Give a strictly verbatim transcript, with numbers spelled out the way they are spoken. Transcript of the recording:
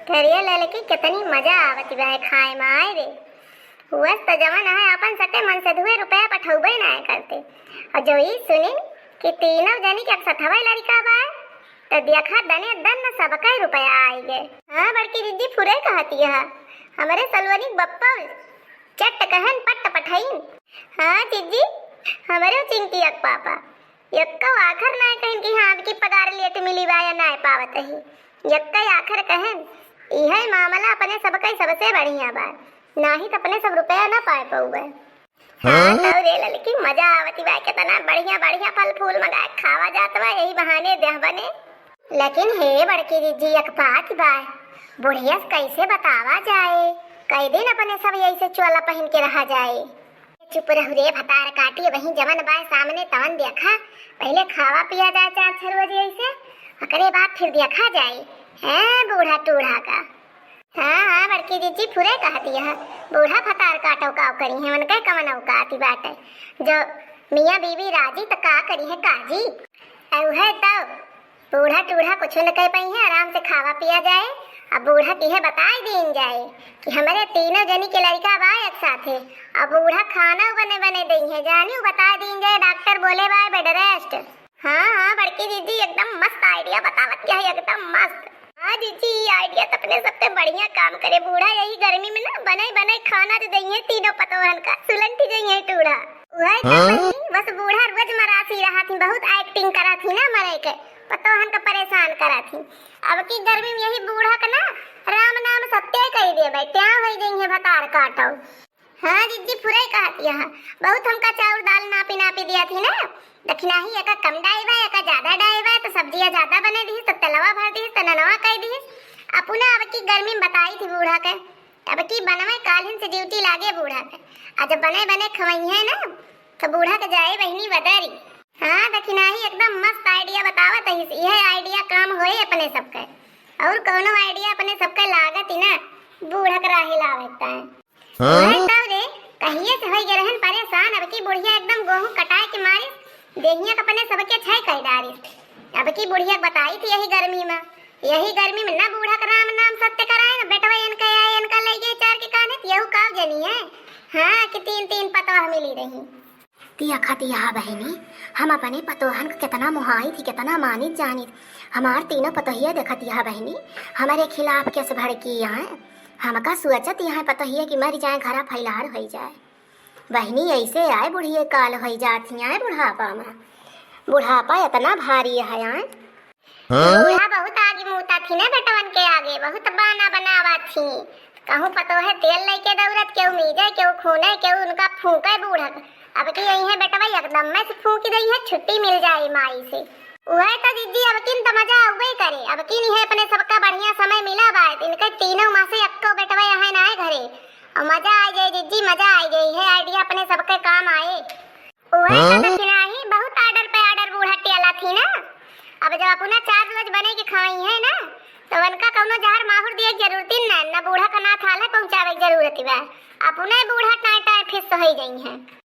करिए ललकी, कितनी मजा आवत बा खाए में, आए रे। हुअस त जवन है, अपन सटे मन से दुए रुपया पठौबे ना करते। और जो ई सुनिन कि तीनों जनी के एक सथवा लड़का बा, त देखा दने दन न सबका रुपया आइ गए। हाँ बड़की जिज्जी, फुरे कहती है, हमरे सलवनी बप्पा चट कहन पट पठाइन। हाँ जिज्जी, हमरे चिंकी एक पापा यक्का आखर नाय कहन कि हाँ, अबकी पगार लेट मिली बा या नाय पावत ही। यक्का आखर कहन, इहे मामला अपने सबके सबसे बढ़िया बा, नाही त अपने सब रुपया ना पाए पउबे। हाँ, हाँ? तउ रे ललकी, मजा आवती बा, कितना बढ़िया बढ़िया फल फूल मंगाए खावा जात बा, यही बहाने देह बने। लेकिन हे बड़की जिज्जी, एक बात बा, बुढ़िया से कैसे बतावा जाए, कई दिन अपने सब यही से चोला पहन के रहा जाए। चुप रहू रे भतार काटी, वहीं जवन बाय सामने तवन देखा, पहिले खावा पिया जाए चार छह रोज ऐसे, ओकरे बाद फिर देखा जाए। हैं बूढ़ा टूढ़ा का। हाँ, हाँ, बड़की जिज्जी फुरे कहती है, बूढ़ा भतार काटो का करी है, उनके कवन औकाती बाटे। जो मियाँ बीवी राजी त का करी है काजी। औ है तब बूढ़ा टूढ़ा कुछ न कह पाई है, आराम से खावा पिया जाए। अब बूढ़ा किहे बताए दीन जाए कि हमरे तीनों जनी के लड़का बा एक साथे। अब बूढ़ा खाना बने बने दई है, जानी बताए दीन जाए, डॉक्टर बोले बा bed rest। हाँ, हाँ, बड़की दीदी एकदम मस्त idea बतावत है, एकदम मस्त। हाँ जीजी, ई idea त अपने सबसे बढ़िया काम करे। बूढ़ा यही गर्मी में ना बने बने खाना दे दई है तीनों पतोहन का, सुलंठी जई है टूढ़ा। वही तो हाँ? बहिनी, बस बूढ़ा रोज मरासी रहा थी, बहुत acting करा थी ना मरे के, पतोहन का परेशान करा थी। अबकी गर्मी में यही बूढ़ा का ना राम नाम सत्य कही देबे, त्या होई जइहे भतार काटो। हाँ जिज्जी, फुरई कहत यह, बहुत हमका चाउर दाल नापी नापी दिया थी ना, दखिनाही एका कम डाइबा, एका ज्यादा डाइबा, तो सब्जिया ज्यादा बने दिहिस, तो तेलवा भर दिहिस, तो ननवा कह दिहिस। अपना अबकी गर्मी में बताई थी बूढ़ा के, अबकी बनवे काल्हिन से duty लागे बूढ़ा के। आ जब बने बने खवइहे ना, तो बूढ़ा के जाए बहिनी बदरी। हाँ, दखिनाही एकदम मस्त idea बतावत है, यह idea काम होए अपने सबके। और कौनो idea अपने सबके लागत ही ना, बूढ़ा के राहे लावत है। हाँ? वह तब रे, कहिए से होई गए रहन परेशान, अबकी बुढ़िया एकदम गोहूं कटाए के मारिस, देहिया के अपने सबके छै कह डारिस। अबकी बुढ़िया बताई थी यही गर्मी में, यही गर्मी में ना बूढ़ा के राम नाम सत्य कराए, ना बेटवा इनका आए, इनका ले गए चार के कान्हे, त यहू काव जनी है। हाँ, कि तीन तीन पतवा मिली रही। तिया खतिया बहिनी, हम अपने पतोहन के केतना मोहाइत ही, केतना मानित जानित। हमार तीनों पतोहिया देखत यह बहिनी, हमरे खिलाफ केस भड़की हैं। हमका सोचत यह पतोहिया कि मर जाए, घरा फैलार होई जाए। बहिनी, ऐसे आए बुढ़िए काल होई जात ही आए बुढ़ापा में। बुढ़ापा इतना भारी है आए। हाँ? बूढ़ा बहुत आगे मुँहता थी ना बेटवन के आगे, बहुत बाना बनावा थी। कहूँ पतोहे तेल लेके दौड़त, केहू मीजे, केहू खूने, केहू उनका फूंके बूढ़क। अबकी यही है बेटवा, एकदम में से फूंक दई है, छुट्टी मिल जाए माई से। उहे तो जिज्जी, अबकिन तो मजा आउबे करे। अबकिन है अपने सबका बढ़िया समय मिला बा, इनके तीनों माँ से एक्को बेटवा यहाँ ना है घरे। और मजा आ जाए जिज्जी, मजा आ जाए, है idea अपने सबके काम आए। ओहे हाँ? तो दखिनाही बहुत order पे order बूढ़ा टियाला थी ना। अब जब अपना चार रोज बने के खवाई है ना, तो उनका कौनो जहर माहुर दिए के जरूरत ही ना, ना बूढ़ा का नाथ हाले पहुँचावे के जरूरत बा। अपने बूढ़ा टाए टाए फिस होई जाई हैं।